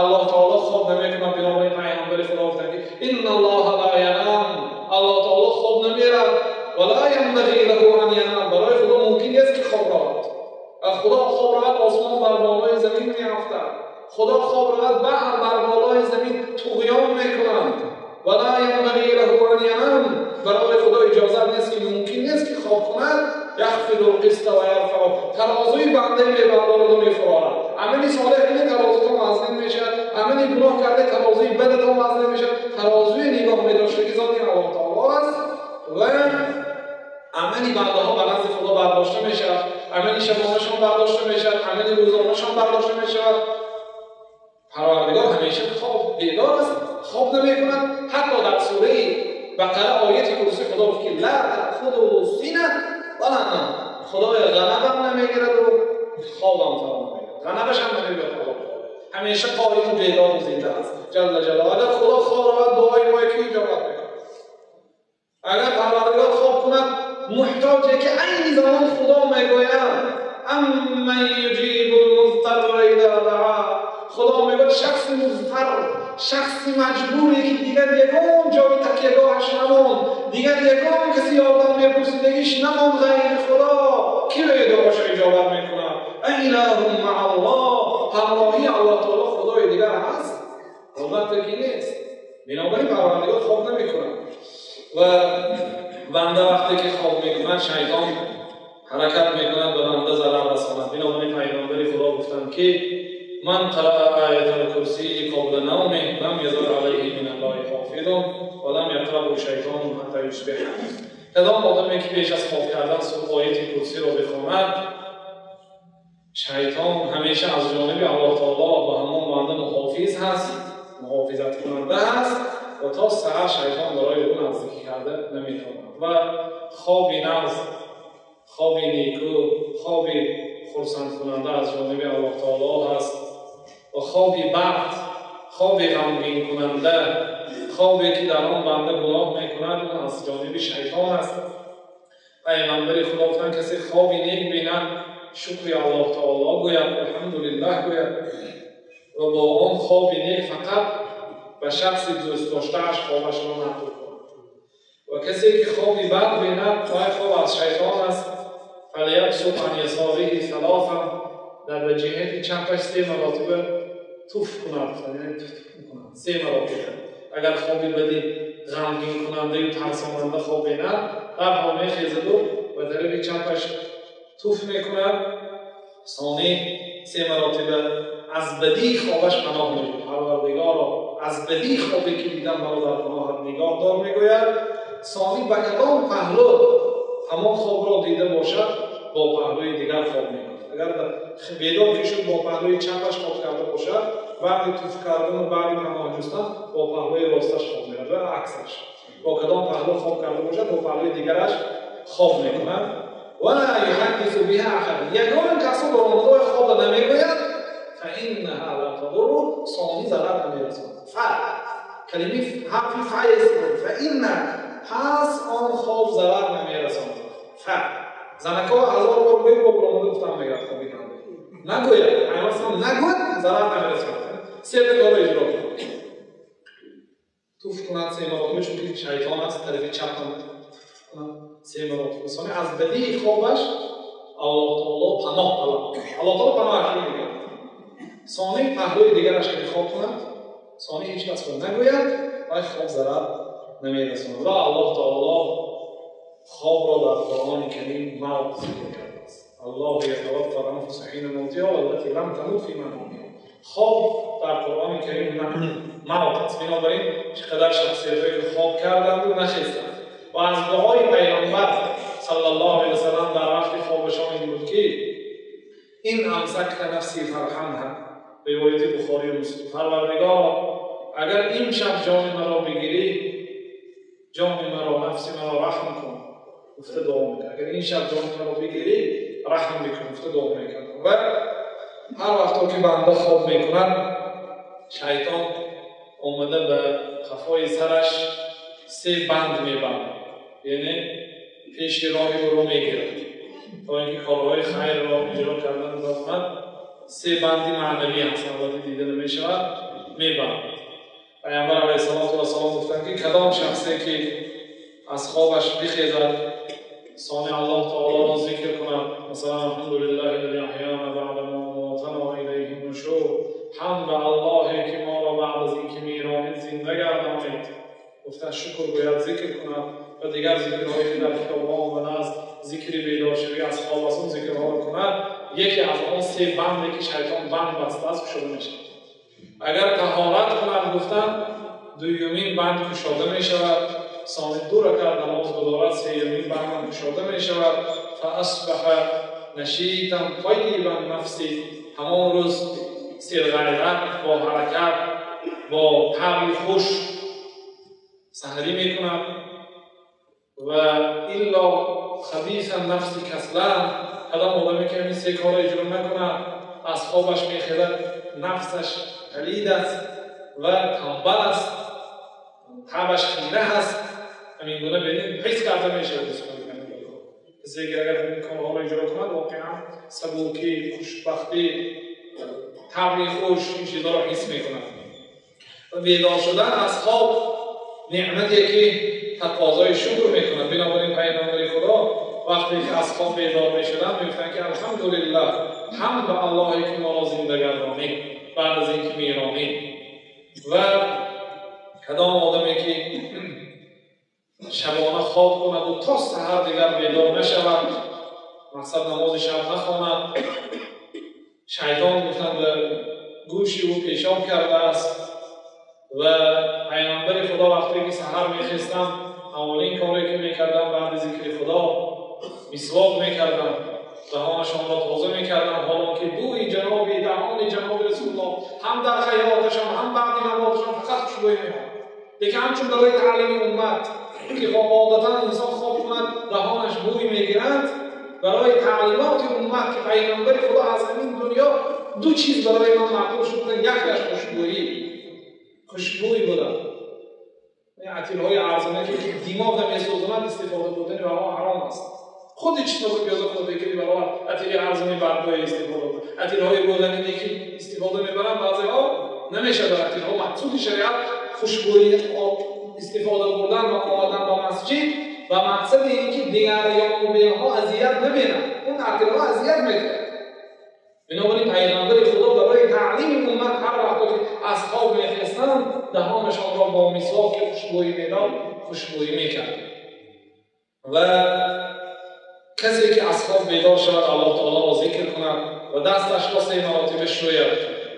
Аллоҳ таоло хоб намекунад. Бинобар ин паёмбари Худо гуфтанд ки инналлоҳа ла янам, Аллоҳ таоло хоб намерад. Ва ла янбағӣ лаҳу ан янам, барои Худо мумкин нест ки хоб равад. Худо хоб равад, осмон бар болои замин меафтад. Худо хоб равад, баҳр бар болои замин туғён мекунад. Ва ла янбағӣ лаҳу ан янам, барои Худо иҷозат нест ки мумкин нест ки хоб кунад. яхфиду лқиста ва ярфау, тарозуи бандаи мебардорад ва мефурорад. Амали солеҳ кунед, тарозутон вазнин мешавад. Амали гуноҳ карда, тарозуи бадатон вазнин мешавад. Тарозуи нигоҳ медоштагӣ зоти Аллоҳ таоло аст ва амали бандаҳо ба назди Худо бардошта мешавад. Амали шабонашон бардошта мешавад, амали рӯзонашон бардошта мешавад. Парвардигор ҳамеша хоб бедор аст, хоб намекунад. Ҳатто дар сураи Бақара ояти курсӣ Худо гуфт ки ла таъхузуҳу сина ва ла навм. Худоё ғанабам намегирад ва хобам фаро намегирад. Ғанабаш ҳам намегирад Аллоҳ таоло. Ҳамеша қоим ва бедор ва зинда аст. Ҷалла ҷалолаҳу. Агар Худо хоб равад, дуои мо ки иҷобат мекунад. Агар Парвардигор хоб кунад, муҳтоҷе ки айни замон Худо мегӯяд амман юҷибул музтарра иза даъа. Худо мегӯяд шахси музтар, шахси маҷбуре ки дигар ягон ҷои такягоҳаш намонд, дигар ягон каси ёрдам мепурсидагиш намонд ғайри Худо, ки рӯи дуоашро иҷобат мекунад? Аилаҳум мааллоҳ, ҳамроҳии Аллоҳ таоло Худои дигар ҳаст? Албатта ки нест. Бинобар ин Парвардигор хоб намекунад. Ва банда вақте ки хоб мекунад, шайтон ҳаракат мекунад ба банда зарар расонад. Бинобар ин паёмбари Худо гуфтанд ки ман қараа оятал курсии қабла навмиҳ лам язал алайҳи миналлоҳи ҳофизун ва лам яқрабу шайтону ҳатта юсбиҳ. Кадом одаме ки пеш аз хоб кардан ояти курсиро бихонад, шайтон ҳамеша аз ҷониби Аллоҳ таоло ба ҳамон банда муҳофиз ҳаст, муҳофизаткунанда ҳаст ва то саҳар шайтон барои ӯ наздикӣ карда наметавонад. Ва хоби нағз, хоби некӯ, хоби хурсандкунанда аз ҷониби Аллоҳ таоло ҳаст ва хоби бад, хоби ғамгинкунанда, хобе ки дар он банда гуноҳ мекунад, он аз ҷониби шайтон аст. Паёмбари Худо гуфтанд касе хоби нек бинад, шукри Аллоҳ таоло гӯяд, алҳамдулиллаҳ гӯяд ва бо он хоби нек фақат ба шахси дӯстдоштааш хобашро нақл кунад. Ва касе ки хоби бад бинад, вай хоб аз шайтон аст. фалябсуқ ан ясориҳи салосан, дар ба ҷиҳати чапаш се маротиба туф кунад, яъне туф кунад се маротиба. Агар хоби бади ғамгинкунандаю тарсонанда хоб бинад, дарҳол мехезаду ба тарафи чапаш туф мекунад, сонӣ се маротиба аз бадии хобаш паноҳ мебарад. Парвардигоро, аз бадии хобе ки дидам маро дар паноҳат нигоҳ дор мегӯяд. Сонӣ ба кадом паҳлӯ ҳамон хобро дида бошад, бо паҳлӯи дигар хоб мекунад. Агар бедор ки шуд бо паҳлӯи чапаш хоб карда бошад, баъди туф кардан ва баъди паноҳ ҷустан бо паҳлӯи росташ хоб меравад ва аксаш. Бо кадом паҳлӯ хоб карда бошад, бо паҳлӯи дигараш хоб мекунад. Ва ла юҳаддису биҳа аҳад, ягон касо ба омадои хоба намегӯяд. фаиннаҳа ла тадурру, сонӣ зарар намерасонад. Фа калимаи ҳарфи фа фаинна, пас он хоб зарар намерасонад. Фа занакҳо ҳазор бор гӯед, бо баромада гуфтан мегирад хоби канда. Нагӯяд, паёмбар нагӯяд, зарар намерасонад. Се та корро иҷро кунад. Туф кунад се маротиба, чунки шайтон аст, тарафи чап туф кунад. Се маротиба. Сони аз бадии хобаш Аллоҳ таоло паноҳ талаб кунад. Аллоҳ таоло паноҳашро мегирад. Сони паҳлӯи дигараш ки хоб кунад, сони ҳеҷ касро нагӯяд, вай хоб зарар намерасонад. Ва Аллоҳ таоло хобро дар Қуръони Карим мавт зикр кардааст. Аллоҳ ятаваффа анфуса ҳина мавтиҳа валлатӣ лам тамут фи маномиҳа. Хоб дар Қуръони Карим мавт аст. Бинобар ин чӣ қадар шахсиятҳое ки хоб карданду нахестанд. Ва аз дуои Пайғамбар саллаллоҳу алайҳи васаллам дар вақти хобашон ин буд ки ин амсакта нафси фарҳамҳа, ривояти Бухорию Муслим. Парвардигоро, агар ин шаб ҷони маро бигирӣ, ҷони маро, нафси маро раҳм кун, гуфта дуо мекард. Агар ин шаб ҷони маро бигирӣ, раҳм бикун, гуфта дуо мекард. Ва ҳар вақто ки банда хоб мекунад, шайтон омада ба қафои сараш се банд мебандад, яъне пеши роҳи ӯро мегирад, то ин ки корҳои хайрро иҷро кардан натавонад. Се банди маънавӣ ҳаст, албатта дида намешавад, мебандад. Пайғамбар алайҳиссалоту вассалом гуфтанд ки кадом шахсе ки аз хобаш бихезад, сони Аллоҳ таолоро зикр кунад, масалан алҳамдулиллаҳи аллази аҳяна баъда ма аматана ва илайҳи нушур, ҳамд ба Аллоҳе ки моро баъд аз ин ки миронид зинда гардонид, гуфта шукр гӯяд, зикр кунад ва дигар зикрҳое ки дар китобҳо омадааст, зикри бедоршавӣ аз хоб аст, он зикрҳоро кунад, яке аз он се банде ки шайтон банд бастааст кушода мешавад. Агар таҳорат кунад, гуфтанд, дуюмин банд кушода мешавад. Сони ду ракат намоз гузорад, сеюмин банд ҳам кушода мешавад. Фаасбаҳа нашитан тайибан нафси, ҳамон рӯз серғайрат, бо ҳаракат, бо табъи хуш саҳарӣ мекунад. Ва илло хабиса нафси каслан, кадом одаме ки ҳамин се корро иҷро накунад, аз хобаш мехезад, нафсаш палид аст ва танбал аст, табаш хира аст. Ҳамин гуна бинед ҳис карда мешавад. Касе ки агар ҳамин корҳоро иҷро кунад, воқеан сабукӣ, хушбахтӣ, табъи хуш, ин чизҳоро ҳис мекунад. Ва бедор шудан аз хоб неъмате ки тақозои шукр мекунад. Бинобар ин Пайғамбари Худо вақте ки аз хоб бедор мешуданд, мегуфтанд ки алҳамдулиллаҳ, ҳамд ба Аллоҳе ки моро зинда гардонид баъд аз ин ки миронид. Ва кадом одаме ки шабона хоб кунад ва то саҳар дигар бедор нашавад, мақсад намози шаб нахонад, шайтон гуфтанд ба гӯши ӯ пешоб кардааст. Ва Пайғамбари Худо вақте ки саҳар мехестанд, аввалин коре ки мекарданд баъди зикри Худо мисвок мекарданд, даҳонашонро тоза мекарданд, ҳоло ки бӯи ҷаноби даҳони ҷаноби Расулуллоҳ ҳам дар ҳаёташон ҳам баъди намозашон фақат хушбӯй меомад. Лекин ҳамчун барои таълими уммат ки одатан инсон хоб кунад даҳонаш бӯй мегирад, барои таълимоти уммат ки Пайғамбари Худо аз ҳамин дунё ду чиз барои ман маъқул шуд, якаш хушбӯйӣ, хушбӯй буданд. Атирҳои арзона ки димоғ месӯзонад истифода бурдани барои ҳаром аст. Худи читоби пиёза худ фикри барои атири арзони бадбӯй истифода бурд. Атирҳои рӯғанӣ ки истифода мебаранд баъзеҳо намешавад. Атирҳо мақсуди шариат хушбӯйӣ истифода бурдан ва омадан ба масҷид ба мақсади ин ки дигар ёнубелҳо азият набинанд. Он атирҳо азият мекунад. Бинобар ин Пайғамбари Худо барои таълими уммат ҳар вақто ки аз хоб мехестанд, даҳонашонро бо мисвок ки хушбӯйӣ медод хушбӯйӣ мекард. Ва касе ки аз хоб бедор шавад, Аллоҳ таолоро зикр кунад ва дасташро се маротиба шӯяд.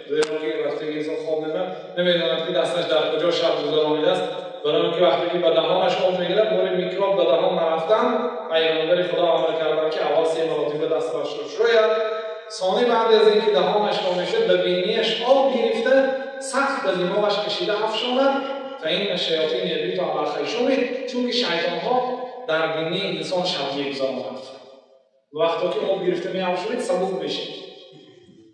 Зеро ки вақте ки инсон хоб мебарад, намедонад ки дасташ дар куҷо шаб гузаронидааст. Барои он ки вақте ки ба даҳонаш об мегирад, бори микроб ба даҳон нарафтан, Пайғамбари Худо амр карданд ки аввал се маротиба дасташро шӯяд. Сони баъд аз ин ки даҳонашро мешӯяд, ба бинияш об гирифта, сахт ба димоғаш кашида афшонад. Фаинна шаётин ябиту ала хайшумих, чунки шайтонҳо дар бинии инсон шаб мегузаронанд. Вақто ки об гирифта меафшонед, сабук мешавед.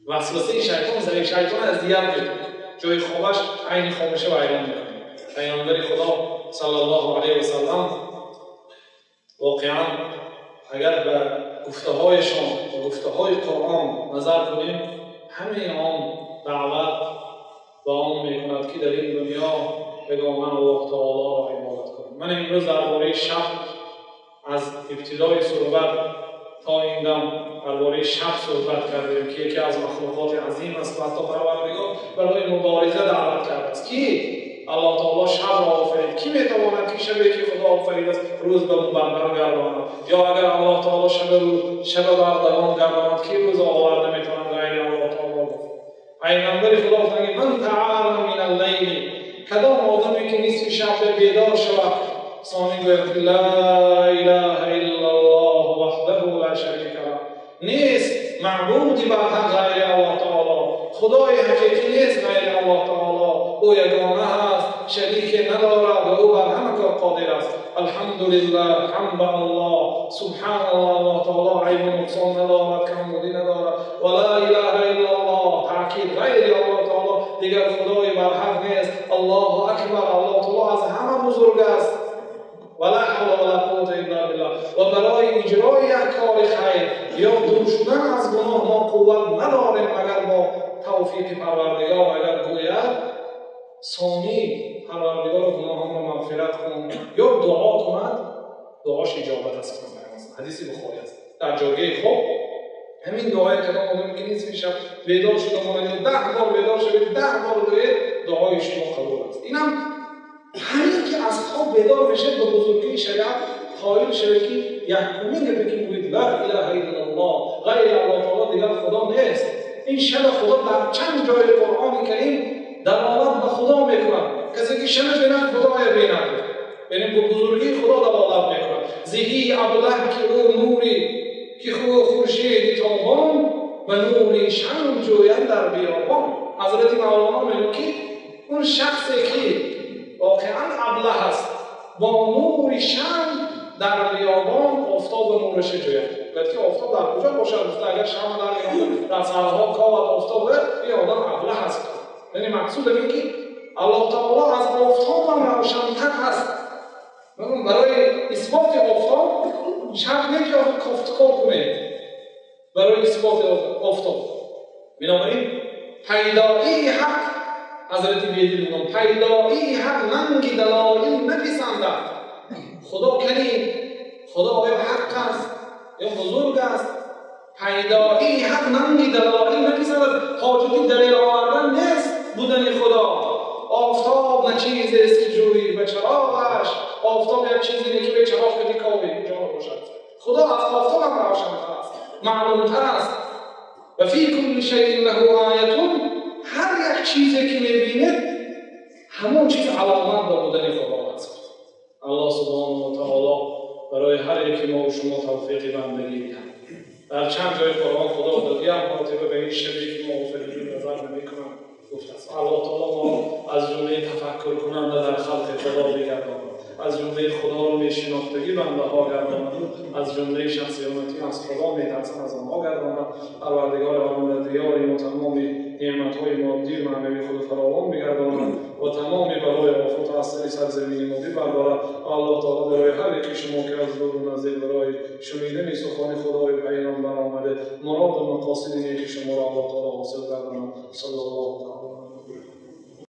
Васвасаи шайтон заиф, шайтон азият мекунад, ҷои хобаш айни хобаша вайрон мекунад. Пайғамбари Худо саллаллоҳу алайҳи васаллам воқеан агар ба гуфтаҳояшон ва гуфтаҳои Қуръон назар кунем, ҳамаи он даъват ба он мекунад ки дар ин дунё ягона Аллоҳ таолоро ибодат кунем. Ман имрӯз дар бораи шаб Аз ибтидои суҳбат то ин дам дар бораи шаб суҳбат кардем, ки яке аз махлуқоти азим аст ва ҳатто Парвардигор барои мубориза даъват кардааст. Ки Аллоҳ таоло шабро офарид, кӣ метавонад ки шабе ки Худо офаридааст рӯз ба мубарбар гардонад? Ё агар Аллоҳ таоло шаб бардавом гардонад, ки рӯз оварда метавонад ғайри Аллоҳ таоло? Пайғамбари Худо гуфтанд ки ман таъаллама мин аллайли, кадом одаме ки нисфи шаб бедор шавад, сони гӯяд ки ла илаҳа иллаллоҳ ваҳдаҳу ла шарика лаҳ, нест маъбуди барҳақ ғайри Аллоҳ таоло, худои ҳақиқӣ нест ғайри Аллоҳ таоло, ӯ ягона ҳаст, шарике надорад ва ӯ бар ҳама кор қодир аст. Алҳамдулиллаҳ, ҳамд ба Аллоҳ, субҳаналлоҳ, Аллоҳ таоло айбу нуқсон надорад, камбудӣ надорад. Ва ла илаҳа иллаллоҳ, таъкид, ғайри Аллоҳ таоло дигар худои барҳақ нест. Аллоҳу акбар, Аллоҳ таоло аз ҳама бузург аст. Ва ла ҳавла ва ла қуввата илла биллаҳ. Ва барои иҷрои як кори хайр ё дур шудан аз гуноҳ мо қувват надорем агар бо тавфиқи Парвардигор. Агар гӯяд сони Парвардигор гуноҳонро мағфират кун ё дуо кунад, дуош иҷобат аст. Ҳадиси Бухорӣ аст. Дар ҷойгоҳи хоб ҳамин дуое кадом одаме ки нисфи шаб бедор шуда монад ё 10 бор бедор шавед, 10 бор дуед, дуои шумо қабул аст. Инам ҳамин ки аз хоб бедор мешавед, ба бузургии шариат қоил шавед ки якумин гапе ки мегӯед ла илаҳа иллаллоҳ, ғайри Аллоҳ таоло дигар худо нест. Ин шаб Худо дар чанд ҷои Қуръони Карим далолат ба Худо мекунад. Касе ки шаб бинад, Худоя бинад, яъне ба бузургии Худо далолат мекунад. Зиҳи аблаҳ ки ӯ нури ки хуршеди тобон ба нури шамъ ҷӯянд дар биёбон. Ҳазрати Мавлоно мегӯяд ки он шахсе ки воқеан аблаҳ аст, бо нури шамъ дар биёбон офтоб нураш ҷӯяд. Гуфт ки офтоб дар куҷо бошад? Гуфт агар шамъ дар дар сарҳо ковад офтоб, ин одам аблаҳ аст. Яъне мақсуд ин ки Аллоҳ таоло аз офтоб ҳам равшантар аст. Барои исботи офтоб шарт не ки кофтуков кунед барои исботи офтоб. Бинобар ин пайдоии ҳақ, ҳазрати Бедил мегӯянд, пайдоии ҳақ нанги далоил написандад. Худо карим, Худо оё ҳақ аст ё бузург аст? Пайдоии ҳақ нанги далоил написандад. Ҳоҷати далел овардан нест будани Худо. Офтоб на чизест ки ҷӯӣ ба чароғаш, офтоб як чизе не ки ба чароғ кадӣ ковӣ ҷо бошад. Худо аз офтоб ҳам равшантар аст, маълумтар аст. Ва фи кулли шайъин лаҳу оятун, ҳар як чизе ки мебинед ҳамон чиз аломат ба будани Худо аст. Аллоҳ субҳонаҳу ва таоло барои ҳар яки мо ва шумо тавфиқи бандагӣ диҳад. Дар чанд ҷои Қуръон Худо як маротиба ба ин шабе ки мо офаридем назар намекунад гуфтааст. Аллоҳ таоло мо аз ҷумлаи тафаккуркунанда дар халқи Худо бигардонад, аз ҷумлаи Худоро мешинохтагӣ бандаҳо гардонад, аз ҷумлаи шахсиёнатӣ аз Худо метарсанд аз онҳо гардонад. Парвардигори олам дар диёри мо тамоми неъматҳои моддӣ ва маънавии худ фаровон бигардонад ва тамоми балои офат аз сари сарзамини мо бибардорад. Аллоҳ таоло барои ҳар яки шумо ки аз дуру наздик барои шунидани сухани Худои пайғамбар омадед, муроду мақосиди неки шуморо Аллоҳ таоло ҳосил гардонад. Саллаллоҳу таоло.